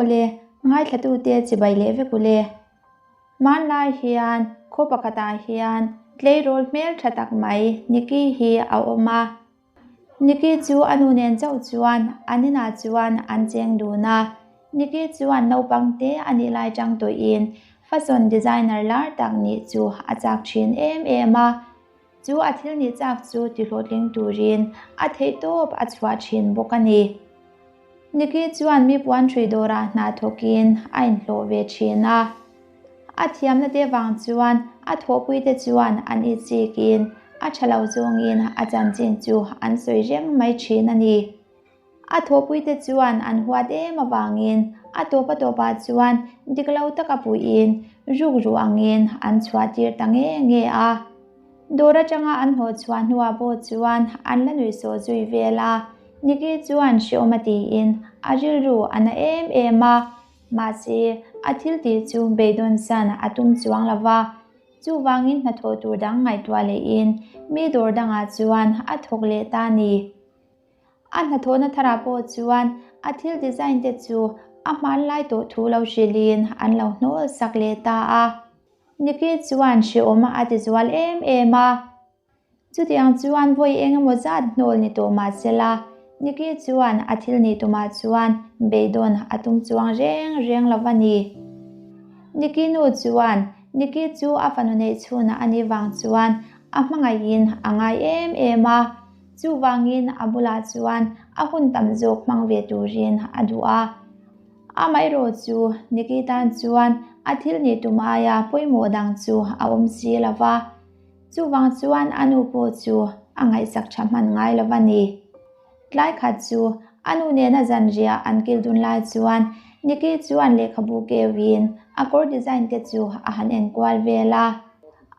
Aw le, ngaithlatute chibai leh vek u le. Hmanlai hian khaw pakhatah hian tleirawl hmeltha tak mai Nikki hi a awm a. Nikki chu a nu nen chauh chuan an inah chuan an cheng dun a. Nikki chuan naupang te a nih lai tang tawhin fashion designer lar tak nih chu a chak thin em em a. Chu a thil nih chak chu tihlawhtling turin a theihtawp a chhuah thin bawk a ni. Nikki chuan mi puan hrui dawrah hna thawkin a inhlawh ve thin a. A thiamna te vang chuan a thawhpuite chuan an itzikin a tha lo zawngin a chanchin chu an sawi reng mai thin a ni. A thawhpuite chuan an huat em avangin a tawp a tawpah chuan dik lo taka puiin rukru angin an chhuahtir ta nge nge a. Dawr atanga an hlawh chhuah hnuah pawh chuan an la nuihsawh zui vel a, Nikki chuan hreawm a tiin a rilru a na em em a, mahse a thil tih chu beidawn san a tum chuang lo va, chuvangin hnathawh tur dang ngaihtuah lehin mi dawr dangah chuan a thawk leh ta a ni. A hnathawhna tharah pawh chuan a thil design te chu a hmanlai tawh thu lo hrilhin an lo hnawl sak leh ta a. Nikki chuan hreawm a ti zual em em a. Chutiang chuan vawi eng emaw zat hnawl ni tawh mah sela, Nikki chuan a thil nih tumah chuan beidawn a tum chuang reng reng lo va ni. Nikki nu chuan Nikki chu a fanu neih chhunah a nih vang chuan a hmangaihin a ngai em em a. Chuvangin a bulah chuan a hun tam zawk hmang ve turin a duh a. Amaherawh chu Nikki tan chuan a thil nih tum aia pawimawh dang chu a awm si lo va. Chuvang chuan a nu pawh chu a ngaihsak tha hman ngai lo va ni. Tlai khat chu a nu nena zanriah an kil dun lai chuan Nikki chuan lehkhabu keuin a kawr design te chu a han enkual vel a.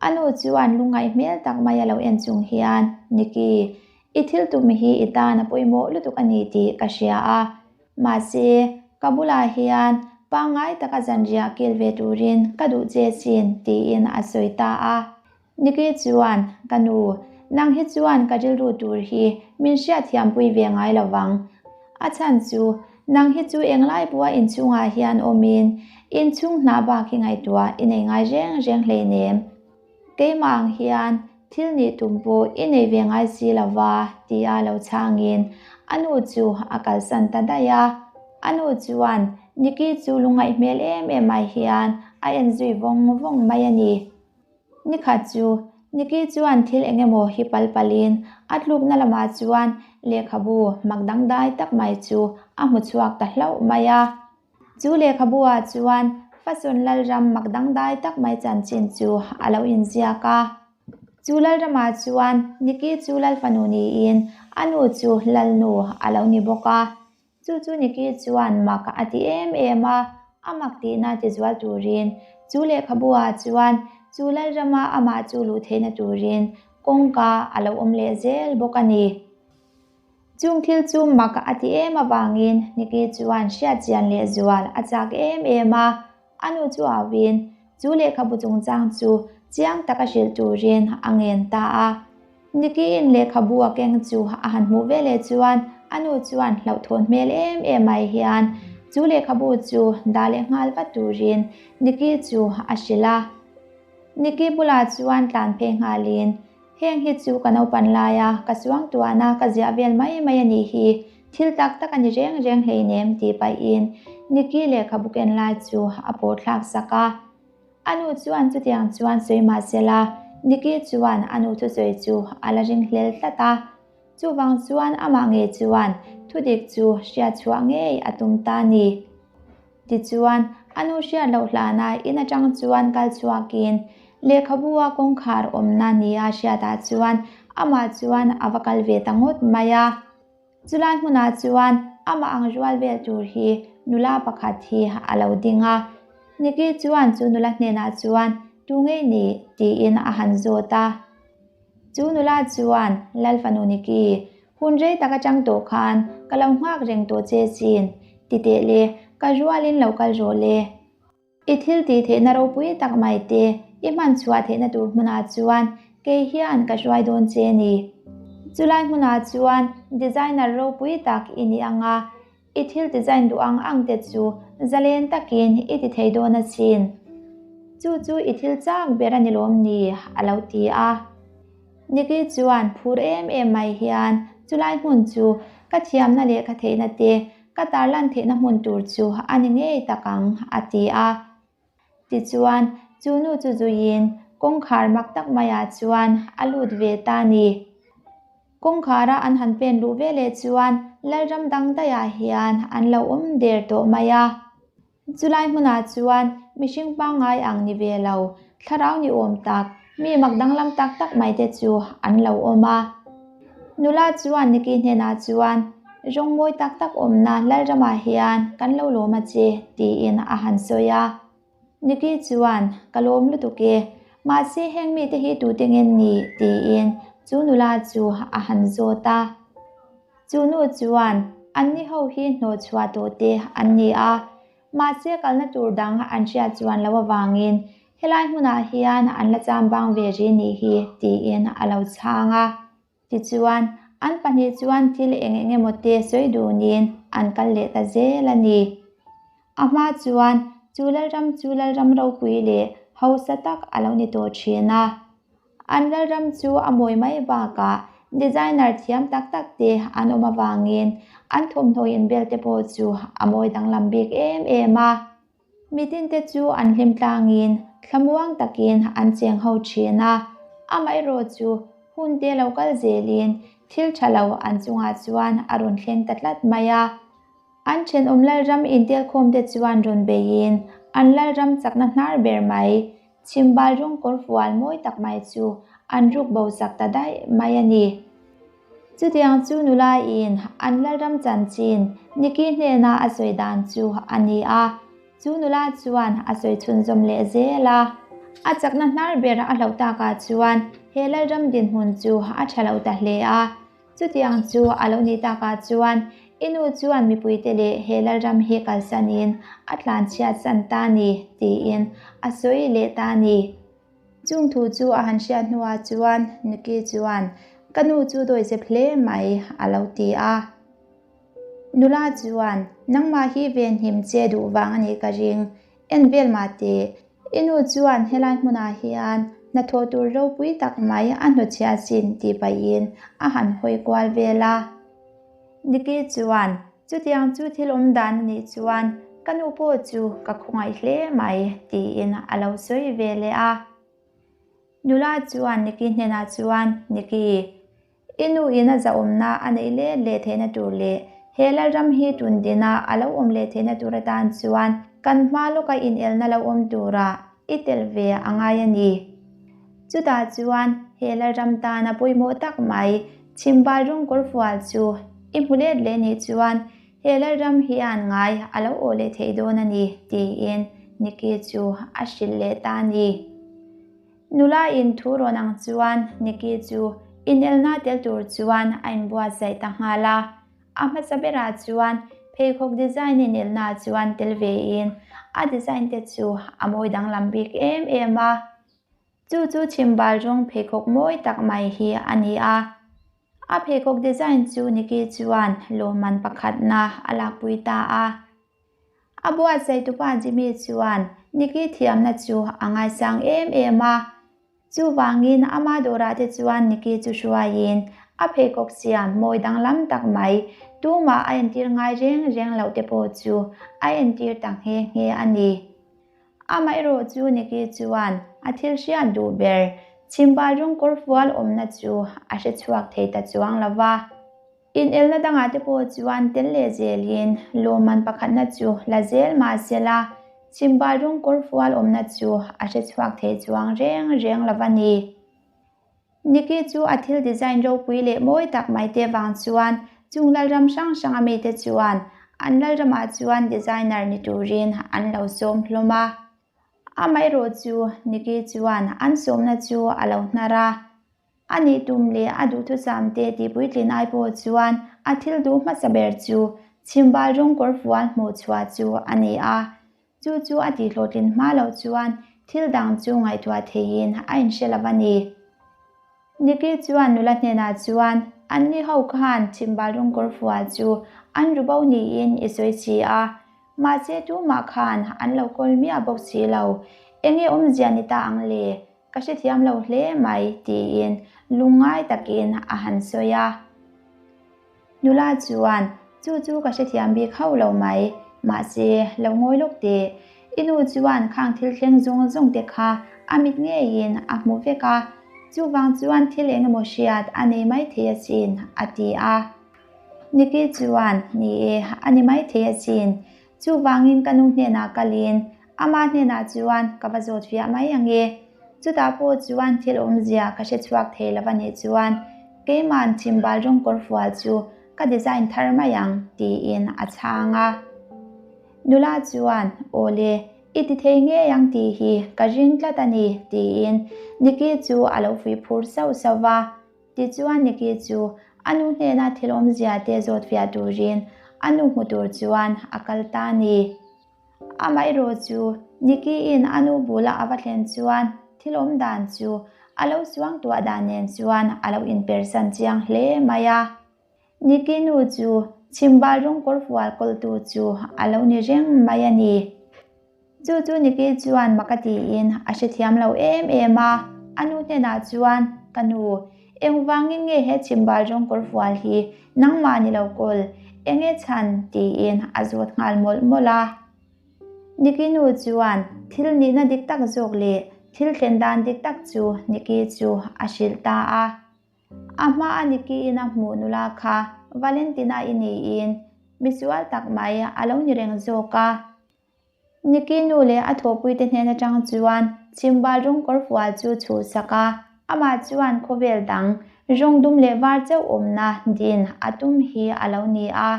A nu chuan lungngaih hmel tak mai a lo en chung hian, Nikki, i thil tum hi i tan a pawimawh lutuk a ni tih ka hria a. Mahse, ka bulah hian pangngai taka zanriah kil ve turin ka duh che sin, tiin a sawi ta a. Nikki chuan, Ka nu, nang hi chuan ka rilru tur hi min hriatthiampui ve ngai lo vang. A chhan chu, nang hi chu englai pawha inchhungah hian awmin inchhung hnah bak hi ngaihtuah i nei ngai reng reng hleinem. Keimah ang hian thil nih tum pawh i nei ve ngai si lo va, tia lo chhangin a nu chu a kalsan ta daih a. A nu chuan Nikki chu lungngaih hmel em em mai hian a en zui vawng vawng mai a ni. Nikhat chu Nikki chuan thil eng emaw hi pal palin a tlukna lamah chuan lehkhabu mak dangdai tak mai chu a hmu chhuak ta hlauh mai a. Chu lehkhabu ah chuan Fason Lalram mak dangdai tak mai chanchin chu a lo inziak a. Chu Lalramah chuan Nikki chu Lalfanu niin a nu chu Lalnu a lo ni bawk a. Chu chu Nikki chuan mak a ti em em a, a mak tihna ti zual turin chu lehkhabu ah chuan chu Lalrama amah chu luh theihna turin kawngka a lo awm leh zel bawk a ni. Chung thil chu mak a ti em avangin Nikki chuan hriatchian leh zual a chak em em a, A nu chu auin chu lehkhabu chungchang chu chiang taka hrilh turin a ngen ta a. Nikki-in lehkhabu a keng chu a han hmuh veleh chuan a nu chuan hlauhthawn hmel em em mai hian chu lehkhabu chu dah leh nghal vat turin Nikki chu a hrilh a. Nikki bulah chuan tlan phei nghalin, Heng hi chu ka naupan laia ka suangtuahna ka ziah vel mai mai a nih hi, thil tak tak a ni reng reng hleinem tih pahin Nikki lehkhabu ken lai chu a pawh thlak sak a. A nu chuan chutiang chuan sawi mah sela, Nikki chuan a nu thusawi chu a la ring hlel tlat a. Chuvang chuan amah ngei chuan thudik chu hriatchhuah ngei a tum ta a ni. Tichuan, a nu hriat loh hlana in atang chuan kal chhuakin lehkhabu a kawngkhar awmna nia hriatah chuan amah chuan a va kal ve ta ngawt mai a. Chulai hmunah chuan amah ang rual vel tur hi nula pakhat hi a lo ding a. Nikki chuan chu nula hnenah chuan, Tu ngei ni? tiin a han zawt a. Chu nula chuan, Lal fanu Nikki, Hun rei tak atang tawh khan ka lo nghak reng tawh che chin, ti teh le, ka rualin lo kal rawh le. I thil tih theihna ropui tak mai te i hman chhuah theihna tur hmunah chuan kei hian ka hruai dawn che ni. Chulai hmunah chuan designer ropui tak i ni ang a. I thil design duh ang ang te chu zalen takin i ti thei dawn asin. Chu chu i thil chak ber a ni lawm ni? a lo ti a. Nikki chuan phur em em mai hian chulai hmun chu ka thiamna leh ka theihna te ka tarlan theihna hmun tur chu a ni ngei tak ang a ti a. Tichuan, chu nu chu zuiin kawngkhar mak tak maiah chuan a lut ve ta ni. Kawngkhara an han pen luh ve leh chuan Lalram dang daihah hian an lo awm der tawh mai a. Chulai hmunah chuan mihring pangngai ang ni ve lo, thlarau ni awm tak, mi mak danglam tak tak mai te chu an lo awm a. Nula chuan Nikki hnenah chuan, Rawng mawi tak tak awmna Lalramah hian kan lo lawm a che, tiin a han sawi a. Nikki chuan, Ka lawm lutuk e, mahse heng mite hi tute nge ni? tiin chu nula chu a han zawt a. Chu nu chuan, Anni ho hi hnawhchhuah tawh te an ni a, mahse kalna tur dang an hriat chuan loh avangin helai hmunah hian an la chambang ve rih nih hi, tiin a lo chhang a. Tichuan, an pahnih chuan thil eng eng emaw te sawi dunin an kal leh ta zel a ni. A hma chuan chu Lalram chu Lalram ropui leh hausa tak a lo ni tawh thin a. An Lalram chu a mawi mai bakah designer thiam tak tak te an awm avangin an thawmhnaw inbel te pawh chu a mawi danglam bik em em a. Mitinte chu an hlim tlangin thlamuang takin an cheng ho thin a, amaherawh chu hunte lo kal zelin thil tha lo an chungah chuan a rawn thleng ta tlat mai a. An thenawm Lalram intelkhawmte chuan rawn beiin an Lalram chakna hnar ber mai, chhimbal rawng kawr fual mawi tak mai chu an ruk bo sak ta daih mai a ni. Chutiang chu nulain an Lalram chanchin Nikki hnena a sawi dan chu a ni a, chu nula chuan a sawi chhunzawm leh zel a. A chakna hnar ber a hlauh takah chuan he Lalram dinhmun chu a tha lo ta hle a. Chutiang chu a lo nih takah chuan i nu chuan mipuite leh he Lalram hi kalsanin a tlanchhiatsan ta ni tiin a sawi leh ta ni. Chung thu chu a han hriat hnuah chuan Nikki chuan, Ka nu chu dawihzep hle mai, a lo ti a. Nula chuan, Nangmah hi venhim che duh vang a nih ka ring, en vel mah teh. I nu chuan helai hmunah hian hnathawh tur ropui tak mai a hnawtchhiah sin tih pahin a han hawi kual vel a. Nikki chuan, Chutiang chu thil awm dan a nih chuan ka nu pawh chu ka khawngaih hle mai, tiin a lo sawi ve leh a. Nula chuan Nikki hnenah chuan, Nikki, i nu in a zahawmna a neih let leh theihna tur leh he Lalram hi tun dina a lo awm leh theihna tur atan chuan kan hma lawka inelna lo awm turah i tel ve a ngai a ni. Chutah chuan he Lalram tana pawimawh tak mai chhimbal rawng kawr fual chu i hmu let leh nih chuan he Lalram hian ngai a lo awh leh theih dawn a ni tiin Nikki chu a hrilh leh ta a ni. Nula in thu rawn ang chuan Nikki chu inelna tel tur chuan a inbuatsaih ta nghal a. A hmasa berah chuan pheikhawk design inelna chuan tel vein a design te chu a mawi danglam bik em em a. Chu chu chhimbal rawng pheikhawk mawi tak mai hi a ni a. A pheikhawk design chu Nikki chuan lawmman pakhatna a lakpui ta a. A buatsaihtupa Jimmy chuan Nikki thiamna chu a ngaisang em em a. Chuvangin ama dawrah te chuan Nikki chu hruaiin a pheikhawk siam mawi danglam tak mai tumah a entir ngai reng reng loh te pawh chu a entir ta nghe nghe a ni. Amaherawh chu Nikki chuan a thil hriat duh ber chhimbal rawng kawr fual awmna chu a hre chhuak thei ta chuang lo va. Inelna dangah te pawh chuan tel leh zelin lawmman pakhatna chu la zel mah se la, chhimbal rawng kawr fual awmna chu a hre chhuak thei chuang reng reng lo va ni. Nikki chu a thil design ropui leh mawi tak mai te vang chuan chung lalram hrang hranga mite chuan an lalramah chuan designer ni turin an lo sawm hlawm a. Amaherawh chu Nikki chuan an sawmna chu a lo hnar a. A nih tum leh a duhthusam te tihpuitlin ai pawh chuan a thil duh hmasa ber chu chhimbal rawng kawr fual hmuh chhuah chu a ni a. Chu chu a tihhlawhtlin hma loh chuan thil dang chu ngaihtuah theiin a inhre lo a ni. Nikki chuan nula hnenah chuan. Anni ho khan chhimbal rawng kawr fual chu an ru bo niin i sawi si a, mahse tumah khan an lo kawl miah bawk si lo. Enge awmzia ni ta ang le? Ka hrethiam lo hle mai, tiin lungngai takin a han sawi a. Nula chuan, Chu chu ka hrethiam bik hauh lo mai, mahse, lo ngawi lawk teh. I nu chuan khang thil thleng zawng zawng te kha a mit ngeiin a hmu vek a, chuvang chuan thil eng emaw hriat a nei maithei asin, a ti a. Nikki chuan, Ni e, a ni maithei asin. Chuvangin ka nu hnenah kalin ama hnenah chuan ka va zawt fiah mai ang e. Chutah pawh chuan thil awmzia ka hre chhuak thei lo a nih chuan keima'n chhimbal rawng kawr fual chu ka design thar mai ang tiin a chhang a. Nula chuan, Awle, i ti thei ngei ang tih hi ka ring tlat a ni tiin Nikki chu a lo fuih phur sauh sauh va. Tichuan Nikki chu a nu hnena thil awmzia te zawt fiah turin a nu hmu tur chuan a kal ta a ni. Amaherawh chu Nikki-in a nu bula a va thlen chuan thil awm dan chu a lo suangtuah dan nen chuan a lo inpersan chiang hle mai a. Nikki nu chu chhimbal rawng kawr fual kawltu chu a lo ni reng mai a ni. Chu chu Nikki chuan mak a tiin a hrethiam lo em em a, a nu hnenah chuan, Ka nu, engvangin nge he chhimbal rawng kawr fual hi nangmah ni lo kawl, enge chhan? tiin a zawt nghal mawlh mawlh a. Nikki nu chuan thil nihna dik tak zawk leh thil thlen dan dik tak chu Nikki chu a hrilh ta a. A hma a Nikki-in a hmuh nula kha Valentina-i niin misual tak mai a lo ni reng zawk a. Nikki nu leh a thawhpuite hnen atang chuan chhimbal rawng kawr fual chu chhuhsak a, amah chuan khawvel dang rawng dum leh var chauh awmna din a tum hi a lo ni a.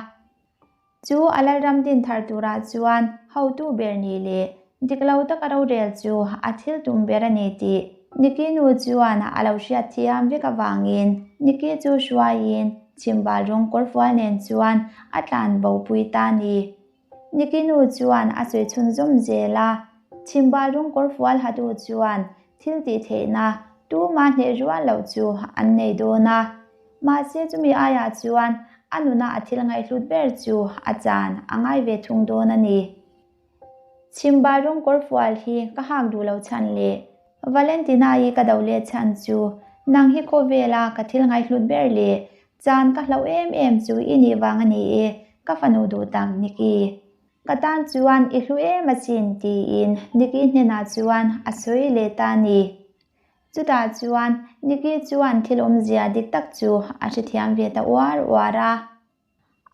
Chu a lalram din thar turah chuan hotu ber ni leh dik lo taka rorel chu a thil tum ber a ni tih Nikki nu chuan a lo hriat thiam vek avangin Nikki chu hruaiin chhimbal rawng kawr fual nen chuan a tlan bo pui ta a ni. Nikki nu chuan a sawi chhunzawm zel a, chhimbal rawng kawr fual hatu chuan thil tih theihna tuma hneh rual loh chu an nei dawn a. Mahse chumi aiah chuan a nuna a thil ngaihhlut ber chu a chan a ngai ve thung dawn a ni. Chhimbal rawng kawr fual hi ka hak duh lo chhan leh Valentina-i ka do let chhan chu nang hi khawvela ka thil ngaihhlut ber leh chan ka hlauh em em chu i nih vang a ni e, ka fanu duh tak Nikki. Ka tan chuan i hlu em asin tiin Nikki hnenah chuan a sawi leh ta a ni. Chutah chuan Nikki chuan thil awmzia dik tak chu a hrethiam ve ta uar uar a.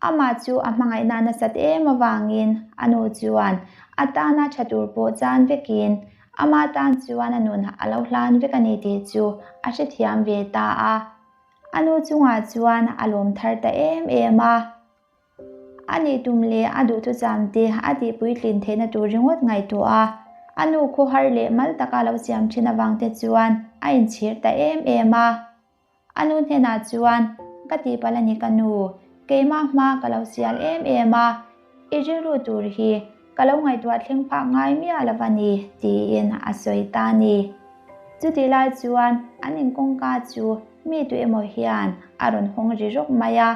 Amah chu a hmangaihna nasat em avangin a nu chuan a tana tha tur pawh chan vekin ama tan chuan a nun a lo hlan vek a ni tih chu a hrethiam ve ta a. A nu chungah chuan a lawm thar ta em em a. A nih tum leh a duhthucham te a tihpuitlin theihna tur ringawt ngaihtuah a, a nu khawhar leh mal taka lo siam thin avang te chuan a inchhir ta em em a. A nu hnenah chuan, Ka tihpalh a ni ka nu, keimah hma ka lo sial em em a, i rilru tur hi ka lo ngaihtuah thleng phak ngai miah lo va ni, tiin a sawi ta a ni. Chutih lai chuan an inkawngka chu mi tu emaw hian a rawn hawng ri rawk mai a.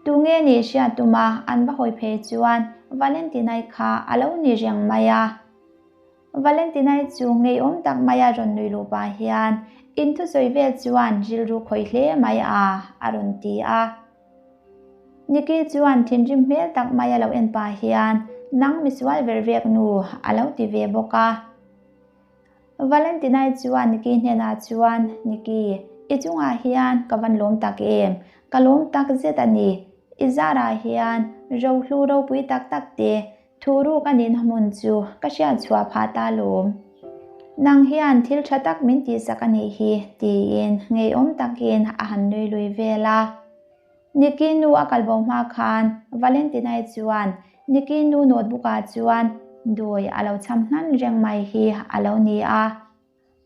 Tunge nih hriat tuma an va hawi phei chuan Valentinai kha a lo ni reng mai a. Valentinai chu ngeiawm tak maia rawn nui luh pah hian in thusawi vel chuan rilru khawih hle mai a, a rawn ti a. Nikki chuan thinrim hmel tak maia lo en pah hian nang misual ver vek nu a lo ti ve bawk a. Valentinai chuan Nikki hnenah chuan, Nikki, i chungah hian ka van lawm tak em? Ka lawm tak zet a ni. I zarah hian rohlu ropui tak tak te Thuruk a nihna hmun chu ka hriat chhuah phah ta lawm. Nang hian thil tha tak min tihsak a nih hi, tiin ngeiawm takin a han nui lui vel a. Nikki nu a kalbo hma khan Valentinai chuan Nikki nu notebook ah chuan dawi a lo cham hnan reng mai hi a lo ni a.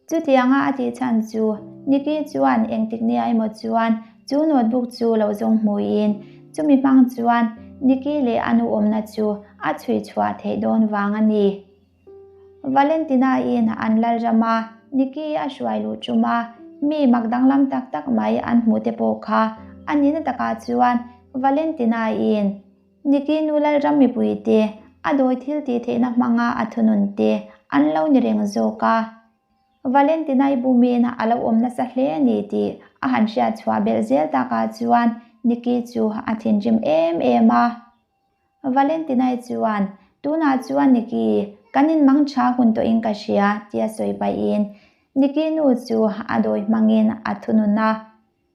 Chutianga a tih chhan chu Nikki chuan engtik nia emaw chuan chu notebook chu lo zawng hmuin chumi hmang chuan Nikki leh a nu awmna chu a chhui chhuah theih dawn vang a ni. Valentina-in an lalrama Nikki a hruai luh ṭuma mi mak danglam tak tak mai an hmuh te pawh kha A nihna takah chuan Valentina-i'n Niki nu Lalram mipuite a dawi thil tih theihna hmanga a thunun te an lo ni reng zawk a. Valentina-i bumin a lo awm nasa hle a ni tih a han hriat chhuah belh zel takah chuan Niki chu a thinrim em em a. Valentinai chuan, Tunah chuan Niki, kan inmang tha hun tawhin ka hria, tia sawi pahin Niki nu chu a dawi hmangin a thunun a.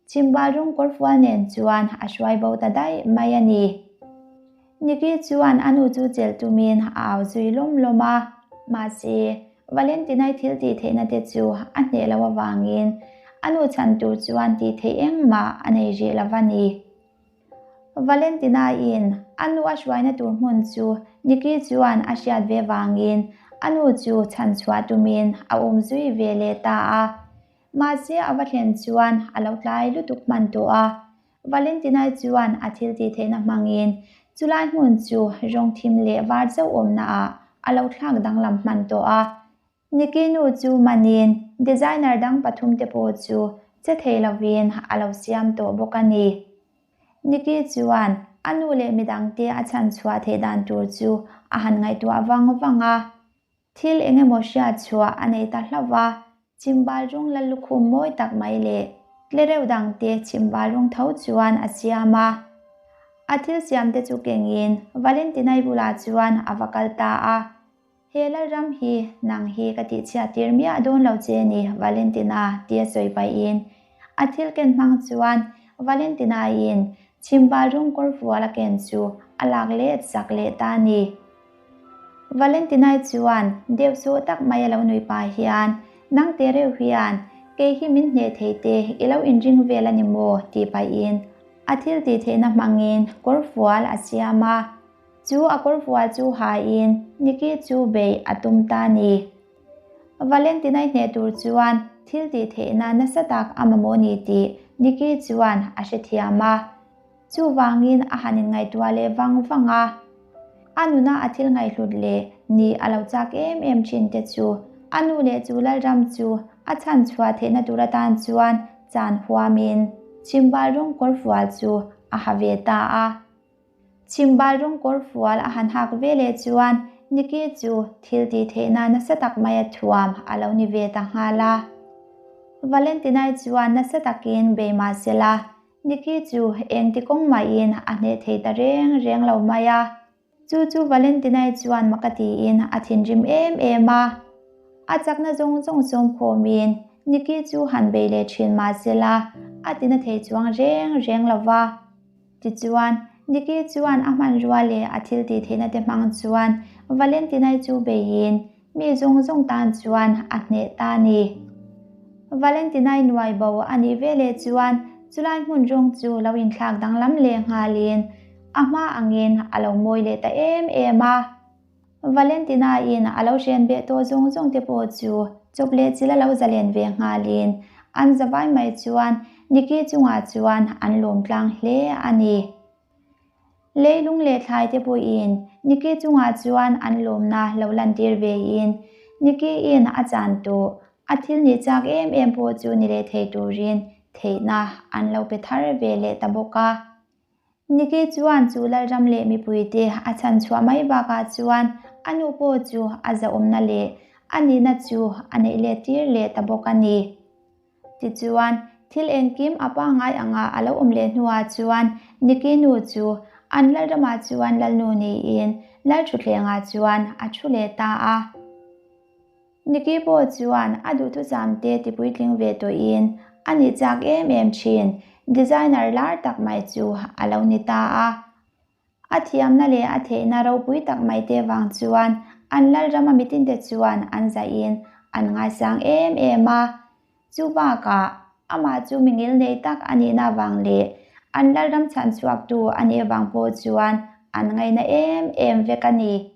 Chhimbal rawng kawrfual nen chuan a hruai bo ta daih mai a ni. Niki chuan a nu chu chelh tumin a au zui lawm lawm a, mahse, Valentinai thil tih theihna te chu a hneh loh avangin a nu chhan tur chuan tih theih engmah a nei rih lo va ni. Valentina-in a nu a hruaina tur hmun chu Niki chuan a hriat ve vangin a nu chu chhan chhuah tumin a awm zui ve leh ta a. Mahse a va thlen chuan a lo tlai lutuk hman tawh a. Valentina chuan a thil tih theihna hmangin chulai hmun chu rawng thim leh var zauh awmna ah a lo thlak danglam hman tawh a. Niki nu chu manin designer dang pathumte pawh chu che thei lovin a lo siam tawh bawk a ni. Niki chuan a nu leh midangte a chhan chhuah theih dan tur chu a han ngaihtuah vang vang a. Thil eng emaw hriat chhuah a nei ta hlauh va, chhimbal rawng la lukhum mawi tak mai leh tlereuh dangte chhimbal rawng tho chuan a siam a. A thil siamte chu kengin Valentinai bulah chuan a va kal ta a. He Lalram hi nang hi ka tihchhiat tir miah dawn lo che ni Valentina tia sawi pahin a thil ken hmang chuan Valentina-in chhimbal rawng kawr fual a ken chu a lak let sak leh ta a ni. Valentina-i chuan deuh suh tak mai a lo nui pah hian, Nang te reuh hian kei hi min hneh thei te i lo inring vel a ni maw? tih pahin a thil tih theihna hmangin kawr fual a siam a. Chu a kawr fual chu hain Niki chu beih a tum ta a ni. Valentina-i hneh tur chuan thil tih theihna nasa tak a mamawh ni tih Niki chuan a hrethiam a. Chuvangin a han inngaihtuah leh vang vang a, a nuna a thil ngaihhlut leh nih a lo chak em em thin te chu a nu leh chu Lalram chu a chhan chhuah theihna tur atan chuan chan huamin chhimbal rawng kawr fual chu a ha ve ta a. Chhimbal rawng kawr fual a han hak ve leh chuan Niki chu thil tih theihna nasa tak maia thuam a lo ni ve ta nghal a. Valentinai chuan nasa takin bei mah sela Niki chu engti kawng mahin a hneh thei ta reng reng lo mai a. Chu chu Valentinai chuan maka tiin a thinrim em em a. A chakna zawng zawng sawm khawmin Niki chu han bei leh thin mah sela a tina thei chuang reng reng lo va. Tichuan, Niki chuan a hmanrua leh a thil tih theihna te hmang chuan Valentinai chu beiin Mi zawng zawng tan chuan a hneh ta a ni. Valentinai nuai bo a nih ve leh chuan chulai hmun rawng chu lo inthlak danglam leh nghalin a hma angin a lo mawi leh ta em em a. Valentinaiin a lo hren beh tawh zawng zawng te pawh chu chawp leh chil a lo zalen ve nghalin an zavai mai chuan Niki chungah chuan an lawm tlang hle a ni. Leilung leh thlai te pawhin Niki chungah chuan an lawmna lo lantir vein Niki-in a chan tawh a thil nih chak em em pawh chu ni leh thei turin theihna an lo pe thar ve leh ta bawk a. Niki chuan chu Lalram leh mipuite a chhan chhuah mai bakah chuan a nu pawh chu a zahawmna leh a nihna chu a neih let tir leh ta bawk a ni. Tichuan, thil engkim a pangngai anga a lo awm leh hnuah chuan Niki nu chu an Lalramah chuan Lalnu niin Lalthutthlengah chuan a thu leh ta a. Niki pawh chuan a duhthusam te tipuitling ve tawhin a nih chak em em thin designer lar tak mai chu a lo ni ta a. A thiamna leh a theihna ropui tak mai te vang chuan an Lalrama mitinte chuan an zaihin an ngaisang em em a. Chu bakah amah chu mi ngilnei tak a nihna vang leh an Lalram chhanchhuaktu a nih vang pawh chuan an ngaina em em vek a ni.